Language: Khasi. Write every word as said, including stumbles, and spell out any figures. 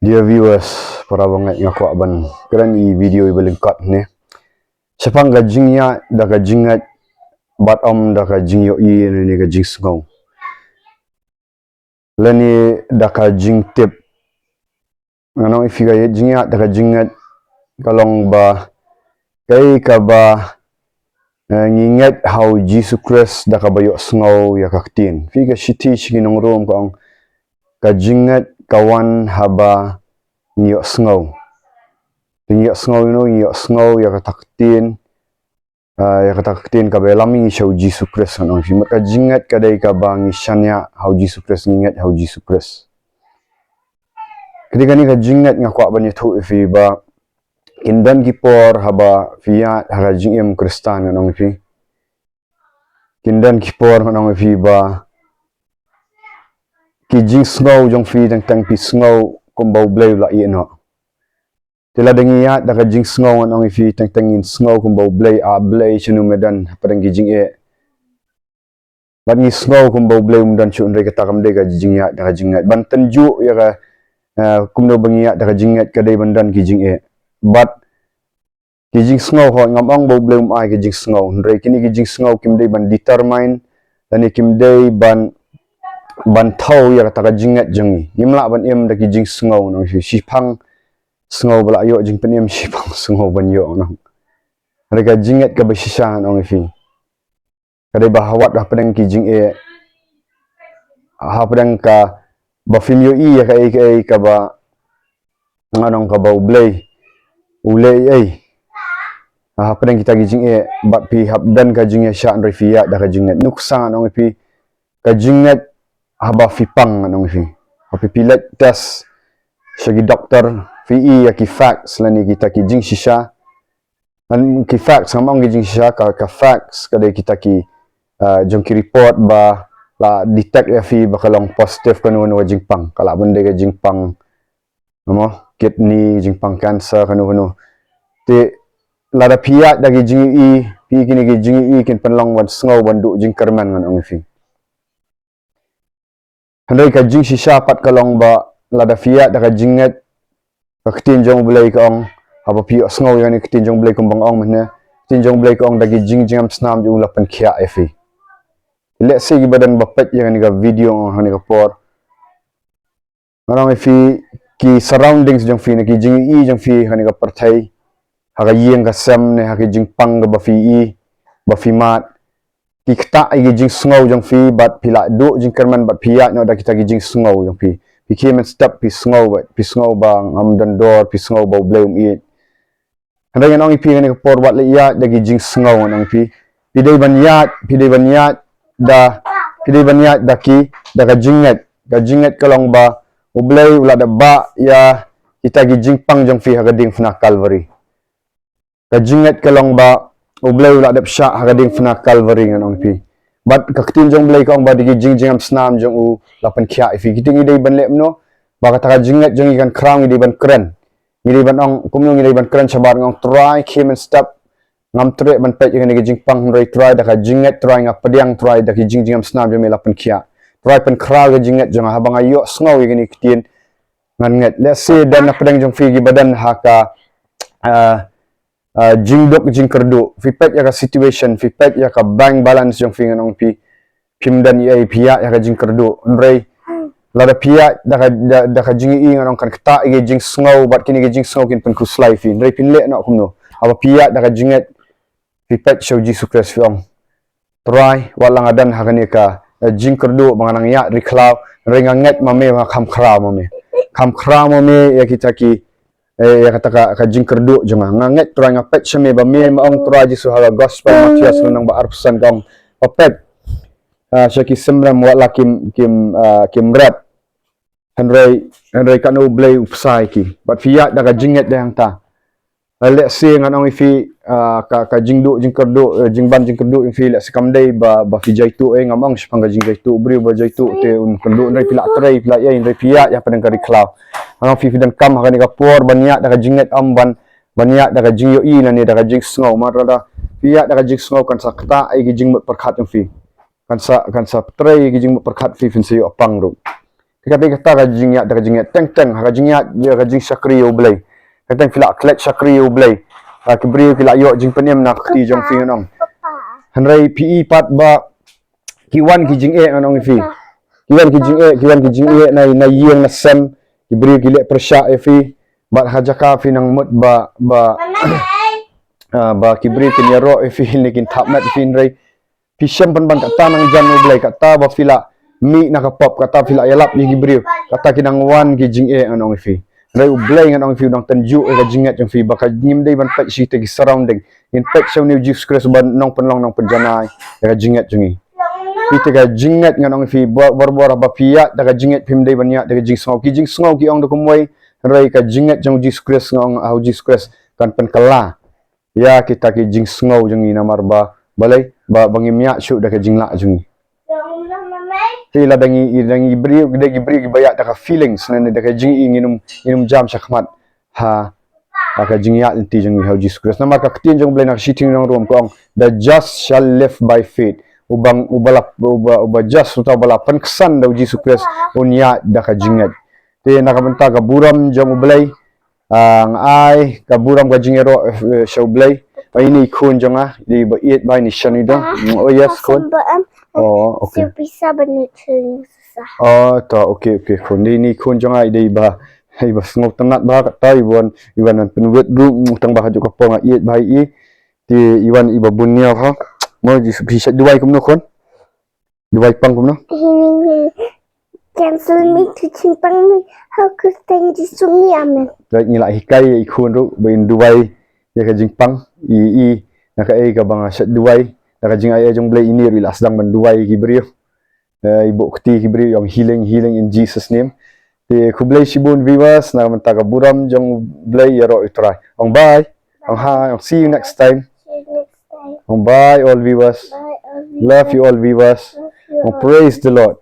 Dear viewers, para bangeit, nga kwah ban kren ïa i video iba lyngkot ne shaphang ka jingïaid da ka jingngeit bad ym da ka jingïohi ne ka jingsngew lane da ka jingtip. Ngan ong ïa phi ka jingïaid da ka jingngeit ka long ba kaei kaba, eh, ngi ngeit ha u Jisu Khrist da kaba ïohsngew ïa ka ktien. Phi ka shithi sha ki nong Rom ka ong ka jingngeit ka wan haba ngi ïohsngew. Te ngi ïohsngew ïa u, ngi ïohsngew ïa kata ka ktien, ah, ïa kata ka ktien kaba ïalam ïa ngi sha u Jisu Khrist, ngan ong ïa phi. Bad ka jingngeit ka dei kaba ngi shaniah ha u Jisu Khrist, ngi ngeit ha u Jisu Khrist. Ka dei kane ka jingngeit nga kwah ban ïathuh ïa phi ba kin don ki por haba phi ïaid ha ka jingim Khristan, ngan ong ïa phi. Kin don ki por, ngan ong ïa phi, ba ki jingsngew jong phi teng teng phi sngew kumba u Blei u la ïeh noh. Te lada ngi ïaid da ka jingsngew, ngan ong ïa phi, teng teng ngin sngew kumba u Blei, ah, Blei shano me don hapdeng ki jingeh. Bad ngi sngew kumba u Blei um don shuh, hynrei kata kam dei ka jingïaid da ka jingngeit. Ban tynjuh ïa ka, eh, kumno ba ngi ïaid da ka jingngeit ka dei ban don ki jingeh. Bad ki jingsngew, hooid, ngam ong ba u Blei um ai ki jingsngew, hynrei kine ki jingsngew kim dei ban determine lane kim dei ban, ban thaw ïa kata ka jingngeit jong ngi. Ngim lah ban im da ki jingsngew, ngan ong ïa phi, shiphang sngew ba lah ïoh jingpynim, shiphang sngew ban ïoh, ngan ong. Hynrei ka jingngeit kaba shisha, ngan ong ïa phi, ka dei ba wat hapdeng ki jingeh, hapdeng kaba phim ïohi ïa kaei kaei kaba, ngan ong, kaba u Blei u leh ei ei. Hapdeng kita ki jingeh bad phi hap don ka jingïaishah, hynrei phi ïaid da ka jingngeit. Nuksa, ngan ong ïa phi, ka jingngeit haba phi pang, ngan ong ïa phi. Haba phi leit test sha ki doktor, phi ïohi ïa ki facts lane kita ki jingshisha. Ngan, ki facts, ngam ong ki jingshisha, ka, ka facts ka dei kita ki, ah, jong ki report ba la detect ïa phi ba ka long positive kano kano ka jingpang. Ka lah ban dei ka jingpang, mo, kidney, jingpang cancer, kano kano. Te lada phi ïaid da ki jingïohi, phi, kine ki jingïohi kin pynlong ban sngew ban duh jingkyrmen, ngan ong ïa phi. Hynrei ka jingshisha pat ka long ba lada phi ïaid da ka jingngeit, ka ktien jong u Blei ka ong, haba phi ïohsngew ïa kane ka ktien jong u Blei kumba nga ong mynne, ka ktien jong u Blei ka ong da ki jing, jingïasam jong u la pynkhiah ïa phi. Lehse kiba don ba peit ïa kane ka video, ha kane ka por, ngan ong ïa phi, ki surroundings jong phi ne ki jingïohi jong phi ha kane ka pyrthei, ha ka ïing ka sem ne ha ki jingpang kaba phi ïohi, ba phi mad, ki ktah ïa ki jingsngew jong phi bad phi la duh jingkyrmen bad phi ïaid noh da kita ki jingsngew jong phi. Phi khie mynstep phi sngew bad phi sngew ba ngam don dor, phi sngew ba u Blei um ïeit. Hynrei ngan ong ïa phi, kane ka por wat leh ïaid da ki jingsngew, ngan ong ïa phi. Phi dei ban ïaid, phi dei ban ïaid da, phi dei ban ïaid da ki, da ka jingngeit. Ka jingngeit ka long ba u Blei u la dep bah ïa kita ki jingpang jong phi ha ka diengphna Calvary. Ka jingngeit ka long ba u Blei u la dep shah ha ka diengphna Calvary, ngan ong ïa phi. Bad ka ktien jong u Blei ka ong ba da ki jing, jingïasam jong u la pynkhiah ïa phi. Kita ngi dei ban leh kumno? Ba kata ka jingngeit jong ngi kan khraw, ngi dei ban kren. Ngi dei ban ong, kumno ngi dei ban kren shabar, nga ong, Trai, khie mynstep ngam treh ban peit ïa kane ka jingpang, hynrei Trai da ka jingngeit Trai nga pdiang, Trai da ki jing, jingïasam jong me la pynkhiah. Trai pynkhraw ka jingngeit jong nga, haba nga ïohsngew ïa kane ka ktien ngan ngeit. Lehse don na pdeng jong phi kiba don ha ka, ah, ah, jingduk jingkyrduh. Phi peit ïa ka situation, phi peit ïa ka bank balance jong phi, ngan ong ïa phi, phim don ei ei, phi ïaid ïa ka jingkyrduh. Hynrei lada phi ïaid da ka, da, da ka jingïohi, ngan ong, kan ktah ïa ki jingsngew bad kine ki jingsngew kin pynkhuslai ïa phi. Hynrei phin leh noh kumno? Haba phi ïaid da ka jingngeit, phi peit sha u Jisu Khrist, phi ong, Trai, wat la nga don ha kane ka, eh, jingkyrduh ba nga nang ïaid ri khlaw, hynrei nga ngeit ma me ba kham khraw ma me. Kham khraw ma me ïa kita ki, eh, ïa kata ka, ka jingkyrduh jong nga. Nga ngeit, Trai, nga peit sha me ba me ma ong, Trai Jisu, ha ka gospel Mathaios lynnong ba arphew san ka ong, ba peit, ah, sha ki synrem wat la kim, kim, ah, kim rat, hynrei, hynrei katno u Blei u bsa ïa ki. Bad phi ïaid da ka jingngeit da hangta. Eh, lehse ngan ong ïa phi, ah, ka, ka jingduh jingkyrduh, eh, jingban jingkyrduh jong phi lehse kam dei ba, ba phi jaituh, eh, ngam ong shaphang ka jingjaituh, u briew ba jaituh te un kyrduh, hynrei phi la trei, phi la ïai, hynrei phi ïaid ïa pdeng ka ri khlaw. Ngan ong ïa phi, phi donkam ha kane ka por ban ïaid da ka jingngeit, ym ban, ban ïaid da ka jingïohi lane da ka jingsngew. Namar lada phi ïaid da ka jingsngew kan sa ktah ïa ki jingmut pyrkhat jong phi. Kan sa, kan sa trei ïa ki jingmut pyrkhat phi, phin sa ïoh pang ruh. Te kata kata ka jingïaid da ka jingngeit, teng teng ha ka jingïaid, ïa ka jingshakri ïa U Blei. Teng teng phi la klet shakri ïa U Blei. Ha ki briew ki la ïoh jingpynim na ka kti jong phi ngan ong. Hynrei phi i pat ba ki wan ki jingeh ngan ong ïa phi. Ki wan ki jingeh, ki wan ki jingeh na, na ïing na sem. Ki briew ki leh pyrshah ïa phi. Bad ha jaka phi nang mut ba, ba, ah, ba ki briew kin ïaroh ïa phi ne kin thap met ïa phi, hynrei phi shem pynban kata nang jan U Blei, kata ba phi la mih na ka pop, kata phi la ïalap ïa ki briew, kata ki nang wan ki jingeh ngan ong ïa phi. Hynrei U Blei ngan ong ïa phi u nang tynjuh ïa ka jingngeit jong phi, ba ka ngim dei ban peit sha kita ki surrounding. Ngin peit sha une U Jisu Khrist uba nongpynlong nongpynjanai ïa ka jingngeit jong ngi. Phi te ka jingngeit ngan ong ïa phi, bor bor ba phi ïaid da ka jingngeit, phim dei ban ïaid da ka jingsngew. Ki jingsngew ki ong da kumwei, hynrei ka jingngeit jong U Jisu Khrist, nga ong ha U Jisu Khrist kan pynkylla ïa kita ki jingsngew jong ngi namar ba, balei, ba, ba ngim ïaid shuh da ka jinglah jong ngi. Te lada ngi, lada ngi briew, da ngi briew kiba ïaid da ka feelings ne, ne da ka jingïohi, ngin ym, ngin ym jam shakhmat ha, ha ka jingïaid lynti jong ngi ha U Jisu Khrist. Namar ka ktien jong U Blei na ka Shithi na Rom ka ong, "The just shall live by faith." Uba, uba la, uba, uba just, uta uba la pynksan da U Jisu Khrist, un ïaid da ka jingngeit. Te na ka bynta ka burom jong U Blei, ah, nga ai ka burom ka jingïaroh, eh, sha U Blei. Ba ine i khun jong nga, i dei ba ïeit bha, ine i shan i dong. Ah, oh yes, khun. Oh, okay. Oh, to, okay, okay, khun. Dei ine i khun jong nga, i dei ba, i ba sngewtynnat bha kata, i wan, i wan pynwit ruh, tang ba ha juk ka por nga ïeit bha ïa i. Te i wan i ba bun ñiew ha. Mo ji phi shait duwai kumno khun? Duwai pang kumno? Cancel me to ching pang me. Hau ku tang ji sum me, amen. Right, ngi la hikai ïa i khun ruh ba in duwai ïa ka jingpang i, i na kaei kaba nga shait duwai. Na ka jingai jong U Blei ine ruh i la sdang ban duwai ïa ki briew. Eh, i buh kti ki briew, ong healing, healing in Jesus name. Te khublei shibun viewers, na ka bynta ka burom jong U Blei, ïaroh ïa U Trai. Ong bye. Ong hi, ong see you next time. See you next time. Ong bye all viewers. Bye all viewers. Love you all viewers. Love you all. Ong praise the Lord.